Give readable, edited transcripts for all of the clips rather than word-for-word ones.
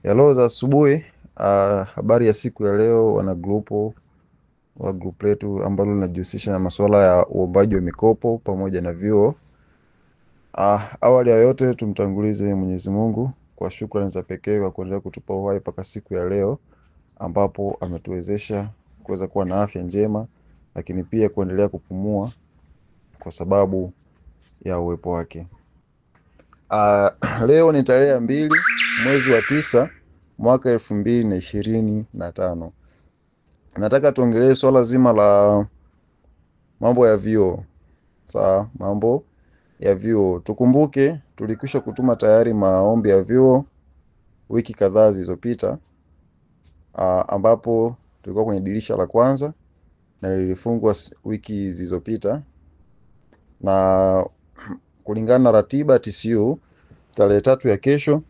Hello za asubuhi. Habari ya siku ya leo wana grupu wa group letu ambalo linajihusisha na masuala ya uombaji wa mikopo pamoja na vyuo. Awali ya yote tumtangulize Mwenyezi Mungu kwa shukrani za pekee kwa kuendelea kutupa uhai mpaka siku ya leo ambapo ametuwezesha kuweza kuwa na afya njema, lakini pia kuendelea kupumua kwa sababu ya uwepo wake. Leo ni tarehe 2 mwezi wa 9 mwaka 2025. Nataka tuongelee swala zima la mambo ya vyuo. Sawa, mambo ya vyuo. Tukumbuke tulikwisha kutuma tayari maombi ya vyuo wiki kadhaa zilizopita, ambapo tulikuwa kwenye dirisha la kwanza na lilifungwa wiki zilizopita, na kulingana na ratiba TCU tarehe 3 ya kesho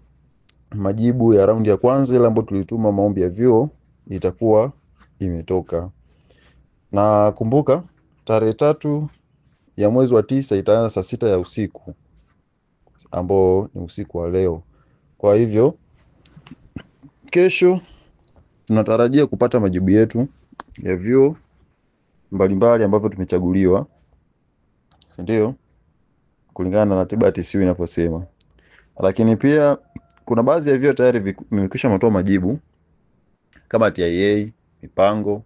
majibu ya raundi ya kwanza ile ambayo tulituma maombi ya vyuo itakuwa imetoka. Na kumbuka tarehe 3 ya mwezi wa 9 itaanza saa 6 ya usiku ambao ni usiku wa leo. Kwa hivyo kesho tunatarajia kupata majibu yetu ya vyuo mbalimbali ambavyo tumechaguliwa, si ndio? Kulingana na ratiba ya TCU inavyosema. Lakini pia kuna baadhi ya vyuo tayari vimekwisha kutoa majibu kama TIA, Mipango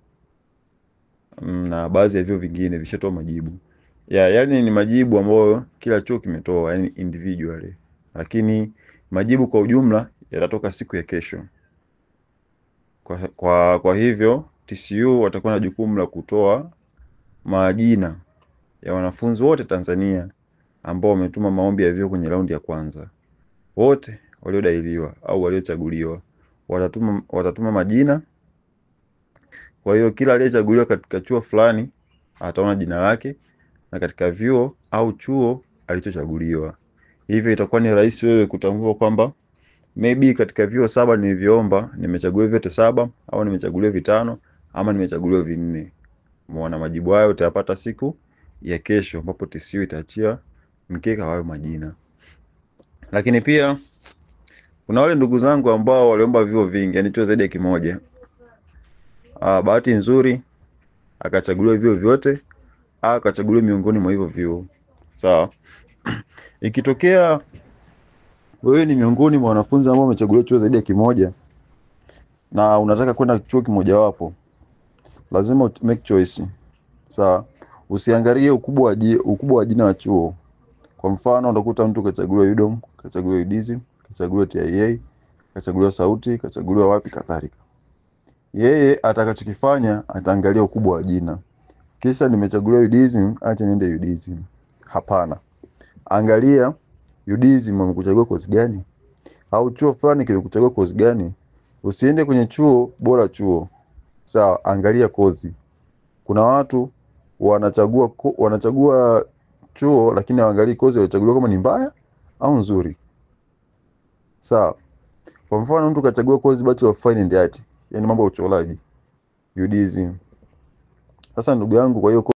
na baadhi ya vyuo vingine vishatoa majibu. Yaani ni majibu ambayo kila chuo kimetoa, yani individually. Lakini majibu kwa ujumla yatatoka siku ya kesho. Kwa hivyo TCU watakuwa na jukumu la kutoa majina ya wanafunzi wote Tanzania ambao wametuma maombi ya vyuo kwenye raundi ya kwanza. Wote waliodailiwa au waliochaguliwa watatuma majina. Kwa hiyo kila aliyechaguliwa katika chuo fulani ataona jina lake na katika vyuo au chuo alichochaguliwa. Hivyo itakuwa ni rahisi wewe kutambua kwamba maybe katika vyuo 7 nilivyoomba nimechaguliwa vyote 7 au nimechaguliwa 5 ama nimechaguliwa 4. Muona majibu hayo utayapata siku ya kesho ambapo TCU itaachia mkeka wa majina. Lakini pia kuna wale ndugu zangu ambao waliomba vyuo vingi, yani chuo zaidi ya kimoja. Bahati nzuri akachaguliwa vyuo vyote, akachaguliwa miongoni mwa hivyo vyuo. Sawa. Ikitokea wewe ni miongoni mwa wanafunzi ambao wamechaguliwa chuo zaidi ya kimoja na unataka kwenda chuo kimojawapo, lazima make choice. Sawa. Usiangalie ukubwa wa jina la chuo. Kwa mfano utakuta mtu kachaguliwa UDOM, kachaguliwa UDISM, kachaguliwa TIA, kachaguliwa Sauti, kachaguliwa wapi kadhalika. Yeye atakachokifanya ataangalia ukubwa wa jina. Kisha nimechaguliwa UDISM, acha niende UDISM. Hapana. Angalia UDISM wamekuchagua kozi gani? Au chuo fulani kimekuchagua kozi gani? Usiende kwenye chuo bora chuo. Sawa, angalia kozi. Kuna watu wanachagua chuo lakini hawaangalii kozi waliochaguliwa kama ni mbaya au nzuri. Sawa. Kwa mfano mtu kachagua kozi Bachelor of Fine and Art, yani mambo ya uchoraji, UDISM. Sasa ndugu yangu, kwa hiyo